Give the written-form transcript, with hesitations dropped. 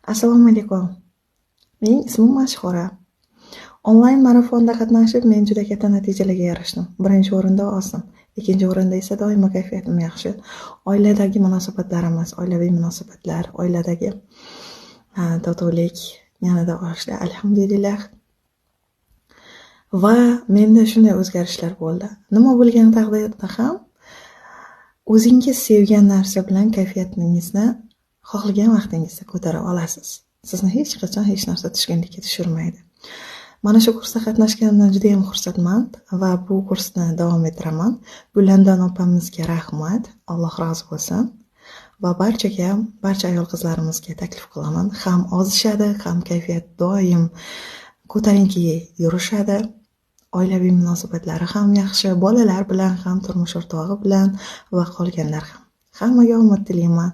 Assalomu alaykum. Mening ismim Mashhura. Onlayn marafonda qatnashib, men juda katta natijalarga erishdim. Birinchi o'rinda ozdim. Ikkinchi o'rinda esa doimo kayfiyatim yaxshi. Oiladagi munosabatlarimiz, oilaviy munosabatlar, oiladagi totuvlik yanada oshdi, alhamdulillah. Va menda shunday o'zgarishlar bo'ldi. Nima bo'lgan taqdirda ham o'zingiz sevgan narsa bilan kayfiyatingizni xohlagan vaqtingizda ko'tara olasiz. Sizni hech qachon hech narsa tushkunlikka tushirmaydi. Mana shu kursda qatnashganimdan juda ham xursandman va bu kursni davom ettiraman. Gulandon opamizga rahmat, Alloh rozi bo'lsin. Va barchaga, barcha ayol qizlarimizga taklif qilaman. Ham ozishadi, ham kayfiyat doim ko'tarinki yurishadi. Oilaviy munosabatlari ham yaxshi, bolalar bilan ham, turmush o'rtog'i bilan va qolganlar ham. Hammaga omad tilayman.